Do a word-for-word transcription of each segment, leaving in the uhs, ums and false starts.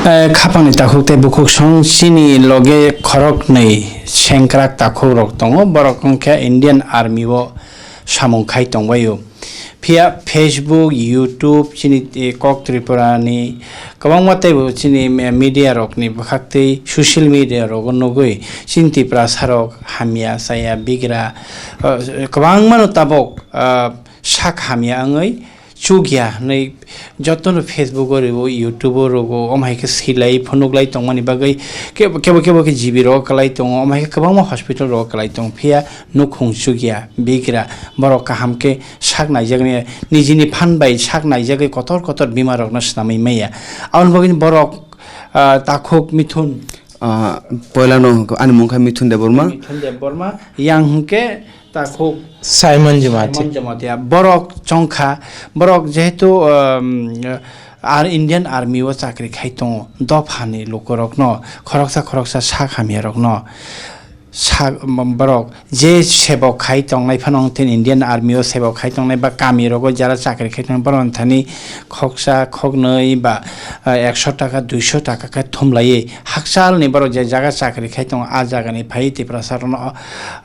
Eh, khapangni takhuk tei bukhuk song chini loge khoroknwi sengkrak takhuk rok tongo, borok wngkha Indian Army o samung khai tongbaio. Phiya Facebook, YouTube, chini, eh, Kok Tripura ni kwbangma teibo chini me-, media rok ni bwkhak tei social media rogo nugwi chini Tiprasa rok hamya chaya bigra, eh, kwbangma no tabok, ah, sak hamya wngwi chukya hinwi jotono Facebook o rwo, YouTube o rwo, omo hai khe swilai phunuklai tongmani bagwi kebo, kebo, kebo khe G B rogo kwlai tongo, omo hai khe kwbangma hospital rogo kwlai tongo, phiya nukhung chukya bigra borok kaham khe sak naijaknai, nijini phan bai sak naijagwi kotor kotor bimar rokno swnamwi maya. Aboni bagwi borok, ah, takhuk Mithun. Ah, poilano ani mung kha Mithun Debbarma. Mithun Debbarma, yang hwnkhe takhuk Simon Jamatia. Simon Jamatia. Borok chongkha, borok jehetu, um, ar Indian Army o chakri khai tongo, dophani lukurokno, khoroksa khoroksa sak hamyarokno, sak, borok je sebok khai tongnai phano wngthun, Indian Army o sebok khai tongnai ba kami rogo jara chakri khai tongnai, borok thani khoksa khoknwi ba, ah, ekso taka, duiso taka khe thumlaiwi, hakchalni borok je jaga chakri khai tongo, a jagani phaiwi Tiprasa rokno,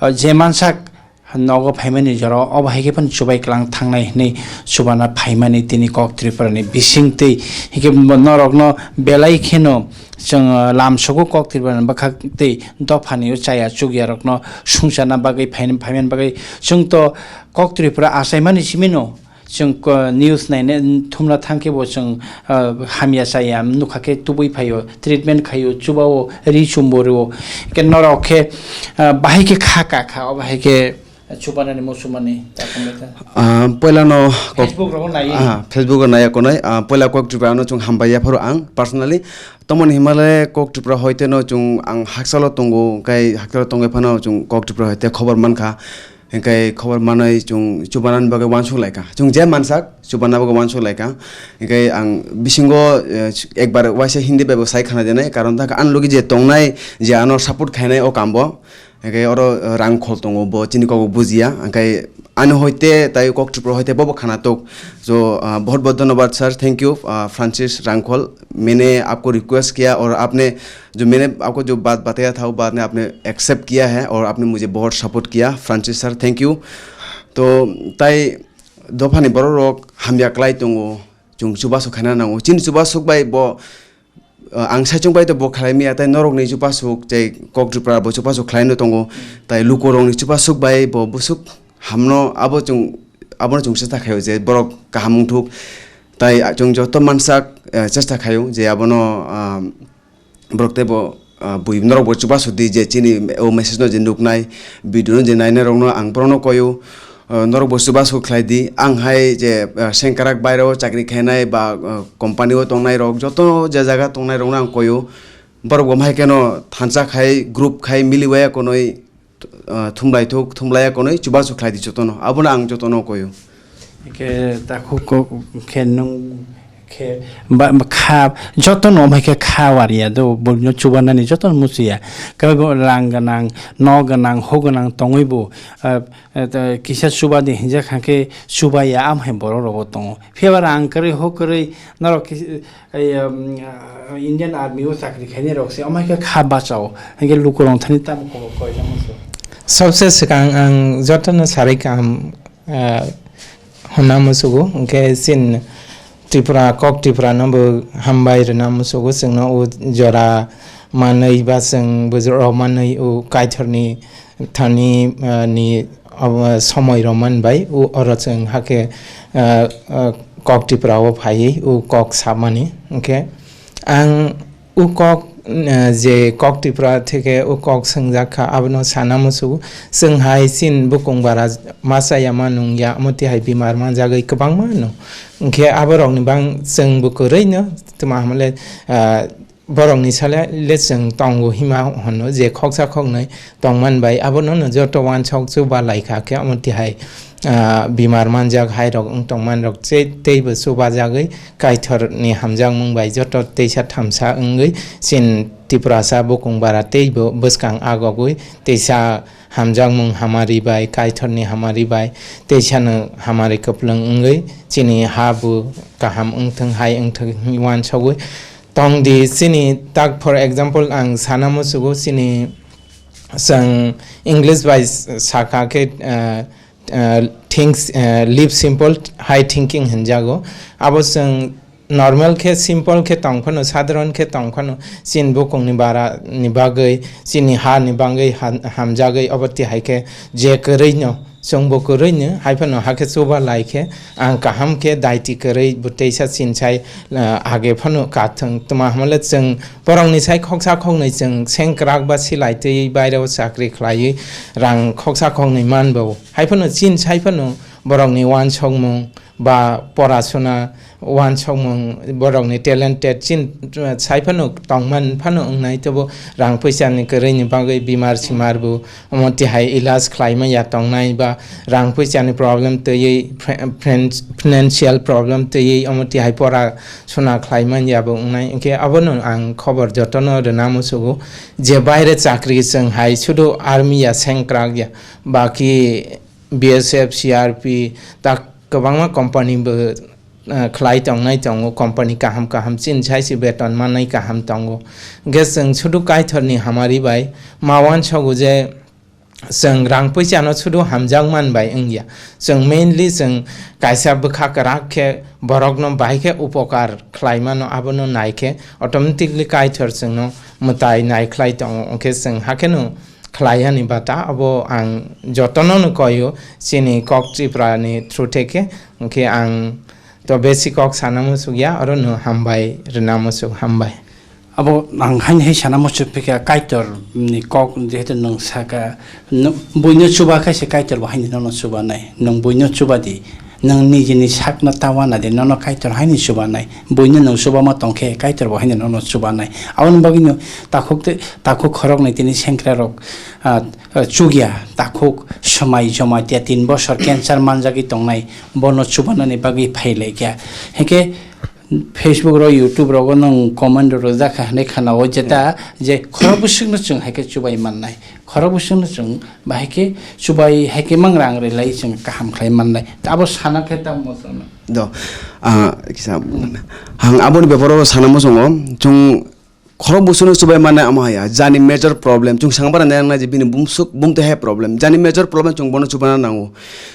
ah, je mansak nogo phaimani jorao obo hai khe phano chubai kwlang thangnai hinwi chubana phaimani tini Kok Tripura ni bisingtwi. Hinkhe norokno belai kheno chwng, ah, lamsogo Kok Tripura ni bwkhak tei dophani o chaya chukya rokno sungchana bagwi phaimani bagwi. Chwng to Kok Tripura achaimani simino chwng ko-, news naina thumna thang khe bo chwng, ah, hamya chaya nukha khe tubui phaio, treatment khaio, chubao, ri chumbo rwo. Hinkhe norok khe, ah, bahai khe kha ka kha, obo hai khe chubanani muchumani ta thangwi ta. Ah, poilano Kok-, Facebook rogo nai. Ah, Facebook o naiya konai. Ah, poila Kok Tripura no chwng hambai yapharo ang personally. Tomoni himale Kok Tripura hoite no chwng ang hakchalo tongo, kai hakchalo tongwi phano chwng Kok Tripura hoite khobor mankha. Hinkhe khobor manwi chwng chubanani bagwi uansuk laikha. Chwng je mansak chubana bagwi uansuk laikha. Hinkhe ang bisingo, eh, ekbar waisa Hindi bai bo sai khana denai, karon ta ang logi je tongnai, je ano support khainai o kambo. Hinkhe oro, eh, Rangkhol tongo, bo chini kokbo bujiya. Hinkhe ani hoite tai Kok Tripura hoite bobo khana tok. So, ah, bahut bahut dhanyabad sir, thank you, ah, Francis Rangkhol. मैंने आपको रिक्वेस्ट किया और आपने जो, मैंने आपको जो बात बताया था, वो बात ने आपने एक्सेप्ट किया है और आपने मुझे बहुत सपोर्ट किया, फ्रांसिस सर, थैंक यू। तो tai dophani borok rok hamya klai tongo, chwng chubachu khaina nango. Chini chubasuk bai bo, uh, ang saichung bai to bo khlai maya, tai norok ni chubasuk, tai Kok Tripura bo chubasuk khlai no tongo, tai luku rok ni chubasuk bai bo busuk hamno abo chwng, abono chwng chesta khaio je borok kaham wngthuk. Tai chwng joto mansak, eh, chesta khaio je abono, ah, borok teibo, ah, bui norok bo chubachu di je chini o message no je nuknai, video no je nainai rokno ang borokno koio, ah, norok bo chubachu khlai di. Ang hai je, ah, sengkrak baireo chakri khainai ba, ah, company o tongnai rok, joto je jaga tongnai rokno ang koio. Borok bo hai kheno thansa khai, group khai, miliwaya konoi, ah, thumlaithok, thumlaiya konoi, chubachu khlai di jotono. Abono ang jotono koio. Khe takhuk khe nwng khe ba, ba kha jotono omo hai khe kha wariya do, bo no chubanani jotono muchiya. Kebo rang gwnang, nok gwnang, huk gwnang tongwi bo, ah, ah, kisa chuba di hinjak kha khe chubaiya, am hai borok rogo tongo. Phiya ba rang kwrwi, huk kwrwi, norok kis-, Ei, um, uh, Indian Army o chakri khainai rok se, omo hai khe kha bachao, hai khe lukurok thani tamo kok koi tamo se. Sabse swkang ang jotono sarai kaham, uh, hwnna musugo, hwnkhe chini Tripura, Kok Tripura no bo hambai rwna musugo, chwngno o jora manwi ba chwng bujuro manwi o Kaitorni thani, ah, ni, ah, somoi rok man bai, o, oro chwng hakhe, ah, ah, Kok Tripura o phaiwi o kok samani. Hwnkhe ang o kok, ah, je Kok Tripura theke o kok swngjak kha, abono sana muchungo. Chwng hai chini bukung bara ma chaya ma nung ya, omo twi hai bimar manjagwi kwbangma no. Hwnkhe aborokni bang chwng bo kwrwino, tma hwnle, ah, borokni sale le chwng tongo hima hwno je khoksa khoknwi tongman bai abono no joto uansuk chuba lai kha khe omo tihai, ah, bimar manjak hai rok wng tongman rok che teibo chuba jagwi Kaitor ni hamjakmung bai joto teisa thamsa wngwi chini Tiprasa bukung bara teibo bwskang agogwi teisa hamjakmung hamari bai Kaitor ni hamari bai teisa no hamari kwplwng wngwi chini ha bo kaham wngthwng hai wngthwng hwnwi uansugwi Tong di chini tak, for example, ang sana musugo chini, chwng English bai s-, saka khe, ah, ah, things, ah, live simple, high thinking hinjago. Abo chwng normal khe, simple khe tong phano, sadharon khe tong phano, chini bukung ni bara ni bagwi, chini ha ni bagwi ha-, hamjagwi, obo tihai khe je kwrwi no, chwngbo kwrwi no, hai phano hakhe chuba lai khe, ang kaham khe daiti kwrwi bo teisa chinsai, ah, age phano kathwng. Tma hwnle chwng borokni sai khoksa khoknwi chwng sengkrak ba silai twi baireo chakri khlaiwi rang khoksa khoknwi manbo. Hai phano chinsai phano borokni uansukmung ba porasuna, uansukmung, borokni talented chin, sai phano tongman phano wngnai, tebo rang puisa ni kwrwi ni bagwi bimar simar bo omo tihai ilaj khlai manya tongnai, ba rang puisa ni problem twiwi, fre-, fren-, financial problem twiwi omo tihai pora suna khlai manya bo wngnai. Hinkhe abono ang khobor jotono rwna musugo je baire chakri chwng hai sudu army ya sengkrak ya, baki B S F, C R P tak kwbangma company bo, ah, khlai tongnai tongo, company kaham kaham chini sai se beton mannai kaham tongo. Hinkhe chwng sudu Kaitorni hamari bai ma uansogo je chwng rang puisa no sudu hamjak man bai wngya. Chwng mainly chwng kaisa bwkha kwrak khe borokno bai khe upokar khlai mano, abono nai khe automatically Kaitor chwngno mwtai nai khlai tongo. Hinkhe chwng hakheno khlai yani bata, abo ang jotono no koyo chini Kok Tripura ni through theke. Hinkhe ang to besi kok sana muchuk ya, oro no hambai rwna muchuk, hambai. Abo ang haini hai sana muchuk phikha, Kaitor ni kok jehetu nwng saka, nw-, buino chuba khe se Kaitor bo haini nono chuba nai, nwng buino chuba di. Nwng nijini sakno ta uana de, nono Kaitor haini chubanai. Buino nwng chubama tong khe, Kaitor bo haino nono chubanai. Aboni bagwino takhuk tei, takhuk khoroknwi tini sengkrarok, ah, ah, chukya, takhuk Swmai Jamatia tin bosor cancer manjagwi tongnai, bono chubanani bagwi phai laikha. Hinkhe Facebook rok, YouTube rogo nwng comment rok rwjak kha hinwi khana-o, jeta je khorok bwswkno chwng hai khe chubai mannai. Khorok bwswkno chwng bahai khe chubai hai khe mang rang rwlai chwng kaham khlai mannai. Abo sana khe tamo chwngno. Do, ah, kisa, ang aboni beparo sana muchungo, chwng khorok bwswkno chubai mannai amo haya, jani major problem, chwng sangbar nai nang nai je bini bumswk, bumtwi hai problem, jani major problem chwng bono chubana nango,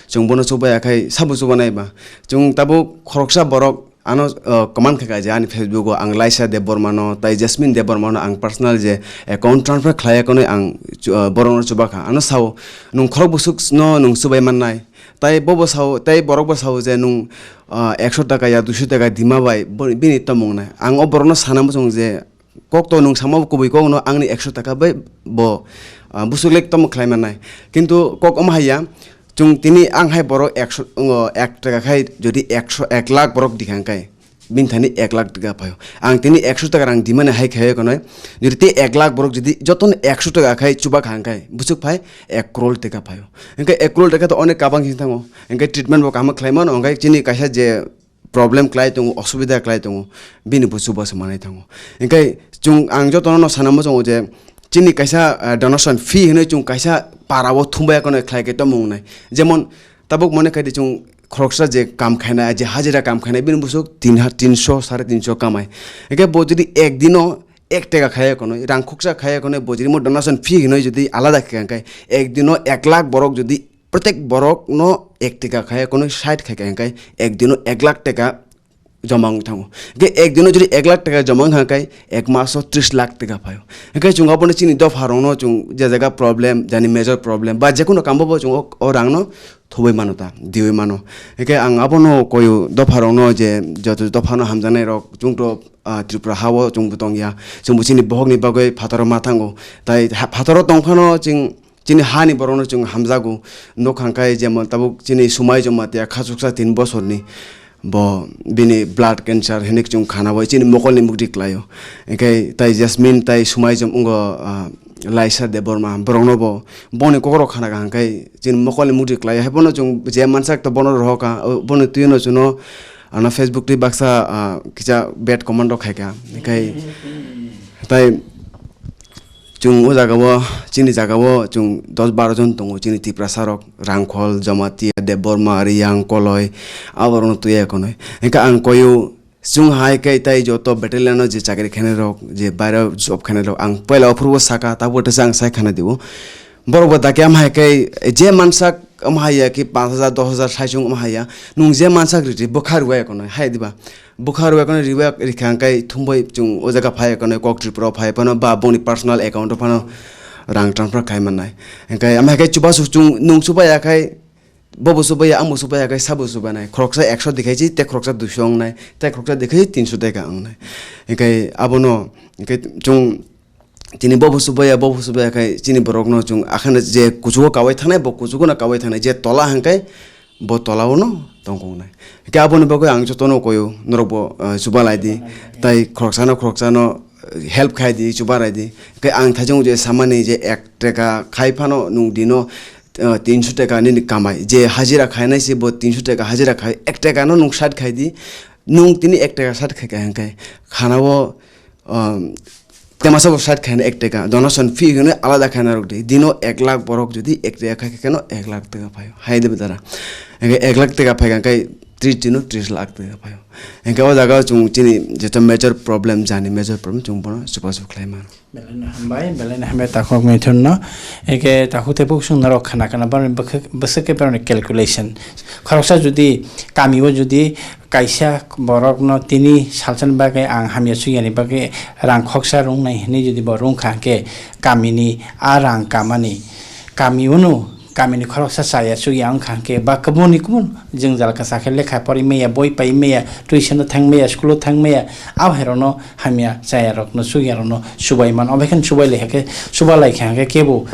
chwng bono chubai akhai sabo chubanai ba, chwng tabuk khoroksa borok, ano, uh, comment khe kaijak ani Facebook o, ang Laisa Debbarma no tai Jasmine Debbarma no ang personal je account transfer khlai ya, kono ang chu-, uh, borok no chuba kha, ano sao, nwng khorok bwswk no nwng chubai mannai, tai bobo sao, tai borok bo sao je nwng, uh, ekso taka ya duiso taka dima bai bo-, bini tomung nai. Ang o borok no sana muchung je kok to nwng sama kubui kok no, angni ekso taka bai bo, ah, bwswk lek tamo khlai mannai. Kintu kok omo hai ya, chwng tini ang hai borok ekso, ongo ek taka khai jodi ekso, ek lakh borok dikha hwnkhe, bini thani ek lakh taka phaio. Ang tini ekso taka rang dimani hai khai kono, jodi tei ek lakh borok jodi jotono ekso taka khai chuba kha hwnkhe, bwswk phai ek crore taka phaio. Hwnkhe ek crore taka to onek kabang si thango. Hwnkhe treatment bo kaham khlai mano, hwnkhe chini kaisa je problem klai tongo, osubida klai tongo, bini buchu bo se manai thango. Hinkhe chwng, ang jotono no sana muchungo je chini kaisa, ah, donation fee hinwi chwng kaisa para o thumbai kono khlai khe tongmung nai. Jemon tabuk mone khai di chwng khoroksa je kam khainai, je hajira kam khainai, bini buchu tin ha-, tinso, sare tinso kamai. Hinkhe bo jodi ek dino ek teka khaiya kono, rang khuksa khaiya kono, bo jodi mo donation fee hinwi jodi alada khe kha hinkhe ek dino ek lakh borok jodi protek borok no ek teka khai, kono sait khai khai hwnkhe ek dino ek lakh teka joma wng thango. Hwnkhe ek dino jodi ek lakh teka joma wng kha hwnkhe ek maso tris lakh teka phaio. Hwnkhe chwng abono chini dopha rokno chwng je jaga problem, jani major problem ba jekono kambo bo chwng o, o rangno thubui mano ta, diui mano. Hwnkhe ang abono koyo dopha rokno je joto dophano hamjaknai rok chwngto, ah, Tripura hao chwngbo tongya. Chwngbo chini bohokni bagwi phataro ma thango. Tai ha-, phataro tongphano chwng Chini hani borokno chwng hamjago, nukha hwnkhe jemon tabuk chini Swmai Jamatia khachuksa tin bosorni, bo bini blood cancer hinwi chwng khana bai chini mokolni mukti klaio. Hinkhe tai Jasmine tai Swmai Jam-, wngkha, ah, Laisa Debbarma borokno bo boni kokrok khana kaham khai chini mokolni mukti klaio. Haiphano chwng je mansak to bono rohokha, o-, boni twino chwngno ano Facebook twi baksa, ah, kisa bad comment rok khaikha. Hinkhe tai Chwng o jaga o, chini jaga o chwng dos baro jon tongo, chini Tiprasa rok, Rangkhol, Jamatia, Debbarma, Riyang, Koloi, aborokno twiya konwi. Hinkhe ang koyo Chwng hai khe tai joto battalion o je chakri khainai rok, je bairo job khainai rok, ang puila ophuru o saka, tabuk teisa ang sai khana dibo. Borok bo dakhe ama hai khe je mansak ama hai ya ki panch hajar, dos hajar sai chwng ama hai ya. Nwng je mansak riri bwkha rwya kono hai diba. Bwkha rwya kono rwya rikha hwnkhe thumbai chwng o jaga phai kono kok Tripura phai phano ba boni personal account o phano rang transfer khai mannai. Hwnkhe ama hai khe chubachu chwng nwng chuba ya khai Bobo subaya, amo subaya, kai sabo subanai. Khoroksa ekso dikhai chi, te khoroksa duiso wngnai, te khoroksa dikhai chi, tinso taka wngnai. Hikai abono, hikai chwng chini bobo subaya, bobo subaya kai chini borokno chwng akhana je kuchugo kawai thangnai, bo kuchugo no kawai thangnai, je tola hwnkhe bo tola o no tongkong nai. Hikai aboni bagwi ang jotono koyo, norok bo, eh, subalai di, tai khoroksano, khoroksano, eh, help khai di, subalai di. Hikai ang thajong je samani je ek teka khai phano nwng dino, ah, tinso taka nini kamai. Je hajira khainai se bo tinso taka hajira khai, ek taka no nwng side khai di. Nwng tini ek taka side khai kha hwnkhe khana o, um, temasa bo side khaina ek taka. Donation fee hwnwi alada khaina rok di. Dino ek lakh borok jodi ek taka khai khe no ek lakh taka phaio. Hai de dara. Hwnkhe ek lakh taka phai kha hwnkhe tris dino tris lakh taka phaio. Hwnkhe o jaga o chwng chini jeto major problem jani major problem chwng bono chubachu khlai mano. Belai no hambai, belai no hambai takhuk Mithun no. Eke takhuk tei bukhuk song norok khana khana baroni bwkhak, bwswk khe baroni calculation. Khoroksa jodi kami o jodi kaisa borok no tini salsa ni bagwi ang hamya suyani bagwi rang khoksa rung nai hinwi jodi bo rung kha hwnkhe kami ni a rang kamani kami o no Kamini khoroksa chaya chukya wngkha hwnkhe ba kubuni kubun jwngjal kwchak khe lekha pori maya, boi pai maya, tuition o thang maya, school o thang maya, abo hai rokno hamya chaya rokno chukya rokno chubai mano. Obo hai kheno chubai lai khe, chuba lai kha hwnkhe kebo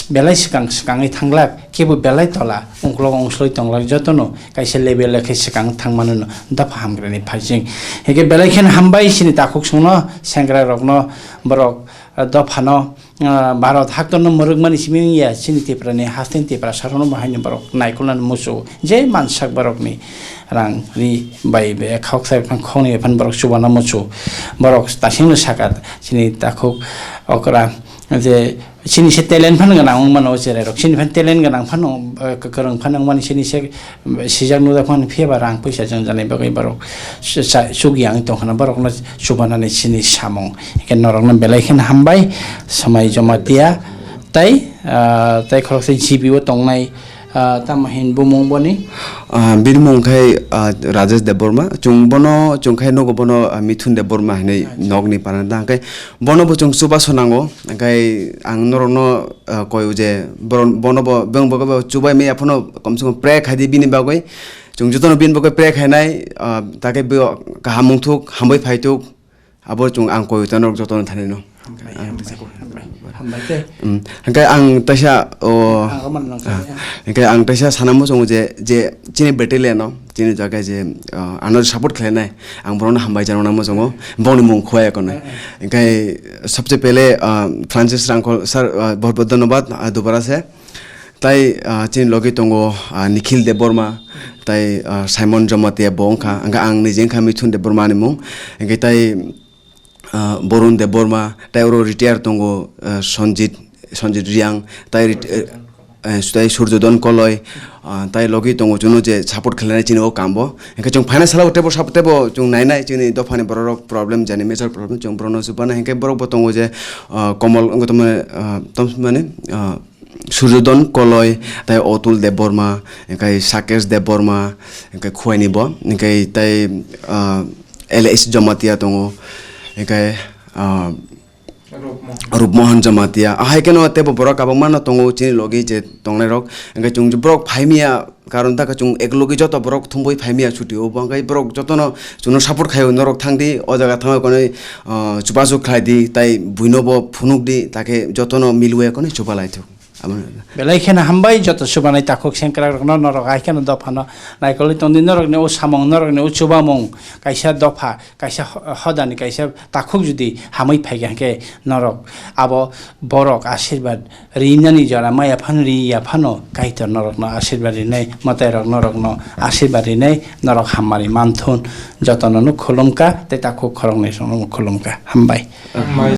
belai swkang swkangwi thanglak, kebo belai tola ungkulok ungsulwi tonglak, jotono kaisa level khe swkang thang mano no dopha hamkrani phaising. Hwnkhe belai kheno hambai chini takhuk songno, sengkrak rokno, borok, ah, dophano, ah, Bharat haktorno mwrwkmani simi wngya, chini Tiprani hasteni Tiprasa rokno bo haino borok naikolnani muchungo. Je mansak borokni rang ri bai be khoksa phang khoknwi phano borok chubana muchungo. Borok tasingno saka chini takhuk okra je chini se talent phano gwnang wng mano o cherai rok. Chini phano talent gwnang phano, eh, kwrwng phano wng mani chini se sijak nujak phano phiya ba rang puisa jwngjani bagwi borok sa-, sa-, chukya wngwi tongkhana borokno chubanani chini samung. Hwnkhe norokno belai kheno hambai, Swmai Jamatia tei, ah, tei khoroksa G B o tongnai, ah, tamo hin bumung boni? Ah, bini mung khai, ah, Rajesh Debbarma. Chwng bono, chwng khai nogo bono, ah, Mithun Debbarma hinwi nokni paranda. Hwnkhe bono bo chwng chubasu nango. Hwnkhe ang norokno, ah, koyo je boron-, bono bo, beng bo chubai maya phano kom se kom pray khai di bini bagwi. Chwng jotono bini bagwi pray khainai, ah, takhe bo kaham wngthuk, hambai phaituk. Abo chwng ang koi ta norok jotono thani no. Hambai, hambai, hambai, hambai tei. Mm, hwnkhe ang taisa, o, Ang rok mano nang ah, kaya. Hwnkhe ang taisa sana muchungo je, je chini battalion no, chini jaga je, ah, ano support khlainai, ang borokno hambai jano nang muchungo, bongni mung khwaya kono. Eh, eh. Hwnkhe sabse pehle, ah, Francis Rangkhol sir, ah, bahut bahut dhanyabad, ah, dobara se. Tai, ah, chini logi tongo, ah, Nikhil Debbarma, tai, ah, Simon Jamatia bo wngkha, hwnkhe ang niji wngkha Mithun Debbarma ni mung, hwnkhe tai, ah, Borun Debbarma, tai oro retire tongo, ah, Sanjit, Sanjit Reang, tai ret-, eh, eh, tai Surjodon Koloi, ah, tai logi tongo chwngno je support khlainai chini o kambo, hwnkhe chwng phaina salo teibo sap-, teibo chwng nainai chini dophani bororok problem jani major problem chwng borokno chubana, hwnkhe borok bo tongo je, ah, Komol wngkha tamo, ah, tamo mane, ah, Surjodon Koloi, tai Otul Debbarma, hwnkhe Sakesh Debbarma, hwnkhe Khuaini bo, hwnkhe tai, ah, L S Jamatia tongo, hwnkhe, ah, Rupmohan. Rupmohan Jamatia. Ahai kheno teibo borok kwbangma no tongo chini logi je tongnai rok, hwnkhe chwng borok phaimya karon ta chwng ek logi joto borok thumbai phaimya chuti o, bo hwnkhe borok jotono chwngno support khaio, norok thangdi o jaga thangwi konwi, ah, chubachu khlaidi, tai buino bo phunukdi, takhe jotono milwi konwi chubalai thung. Abo no. Belai kheno hambai joto chubanai takhuk sengkrak rokno, norok hai kheno dophano naikolwi tongdi, norokni o samung, norokni o chubamung kaisa dopha, kaisa ho-, hodani kaisa takhuk jodi hamwi phaikha hwnkhe norok abo borok asirwad rinani jora maya phano ri ya phano Kaitor norokno asirwad rinai, mwtai rok norokno asirwad rinai, norok hammari manthun, jotono no khulumkha tei takhuk khoroknwi rokno khulumkha. Hambai. Hambai.